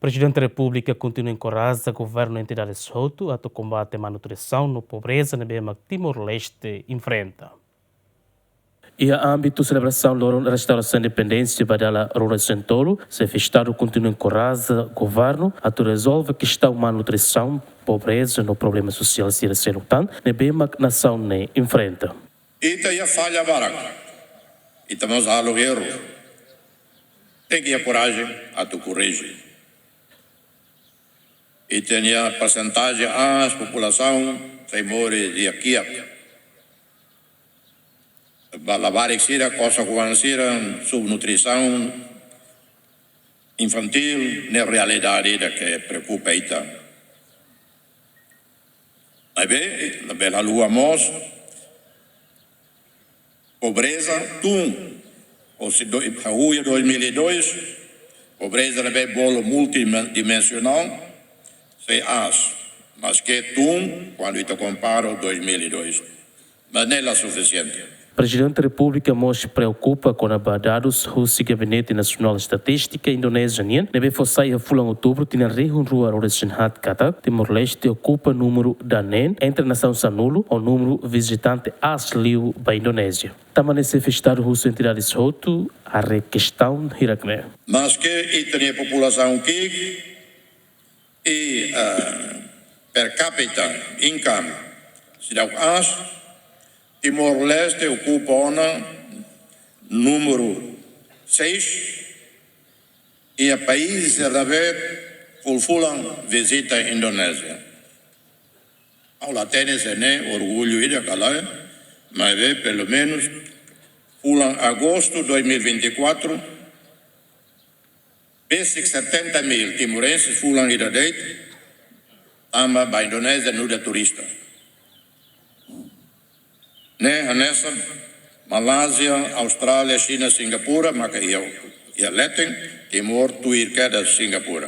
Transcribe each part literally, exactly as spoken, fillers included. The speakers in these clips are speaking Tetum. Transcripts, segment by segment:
Prezidente Repúblika kontinua enkoraja governu no entidades hotu atu kombate malnutrisaun no pobreza ne'ebé mak Timor-Leste enfrenta. Iha ámbitu selebrasaun loron restaurasaun independénsia ba dala ruanulu-resin-tolu, Xefe Estadu kontinua enkoraja governu atu rezolve kestaun malnutrisaun, pobreza no problema sosiál sira seluk tan ne'ebé mak nasaun ne'e enfrenta. Ita iha falla barak, ita mós halo erru. Tenke iha korajen atu korrije. Ita-nia persentajen aas populasaun sei moris iha kiak. Ba labarik sira, kosar-oan sira, subnutrisaun infantíl, ne'e realidade ida ke preokupa ita. Maibé, labele haluha mós, pobreza tun, ou se do, hahú iha dois mil e dois, pobreza ne'ebé bolu multidimensionál, sei aas, maske tun, kuandu ita kompara ho dois mil e dois. Mas ne'e la sufisiente. Prezidente Repúblika mós preokupa kona-ba dadus husi Gabinete Nasionál Estatístika Indonézia nian, ne'ebé fó sai iha fulan Outubru tinan rihun rua ruanulu-resin-haat katak Timor-Leste okupa númeru daneen entre nasaun sanulu ho númeru vizitante aas liu ba Indonézia. Tanba ne'e Xefe Estadu husu entidades hotu haree kestaun hirak ne'e. Maske ita-nia populasaun ki'ik, i, eh, per capita income seidauk aas, Timor-Leste okupa ona númeru seis, iha país sira ne'ebé fulan-fulan vizita Indonézia. Ha'u la hatene se ne'e orgullu ida ka lae, maibé pelumenus fulan Agostu dois mil e vinte e quatro, besik setenta mil timorenses fulan ida de'it tama ba Indonézia nu'udar turista. Ne'e hanesan Malázia, Austrália, Xina, Singapura, maka iha, iha leten, Timor tuir kedas Singapura.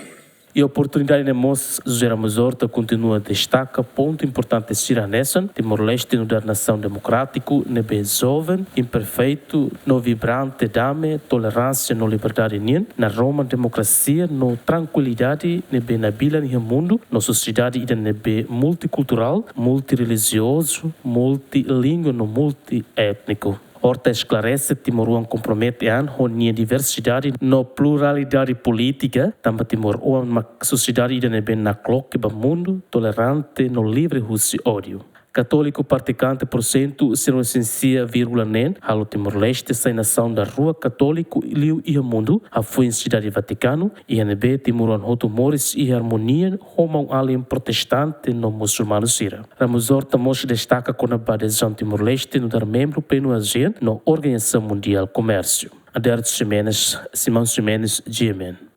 Iha oportunidade ne'e mós, José Ramos Horta kontinua destaka pontu importante sira hanesan Timor-Leste nu'udar nasaun demokrátiku ne'ebé joven, imperfeitu, no vibrante dame, toleránsia no liberdade nian, naruma demokrasia no trankuilidade ne'ebé nabilan iha mundu, no sosiedade ida ne'ebé multikulturál, multirrelijiozu, multilingua no multiétniku. Horta esklarese Timor-oan kompromete an ho nia diversidade no pluralidade polítika, tanba Timor-oan mak sosiedade ida ne'ebé nakloke ba mundu, tolerante no livre husi ódiu. Katóliku pratikante pursentu sanulu-resin-sia vírgula neen halo Timor-Leste sai nasaun daruak katóliku liu iha mundu, hafoin Sidade Vatikanu, iha ne'ebé Timor-oan hotu moris iha armonia ho maun-alin protestante no musulmanu sira. Ramos Horta mós destaka kona-ba adezaun Timor-Leste nu'udar membru plenu ASEAN no Organizasaun Mundiál Komérsiu. Adérito Ximenes, Simão Ximenes, G M N.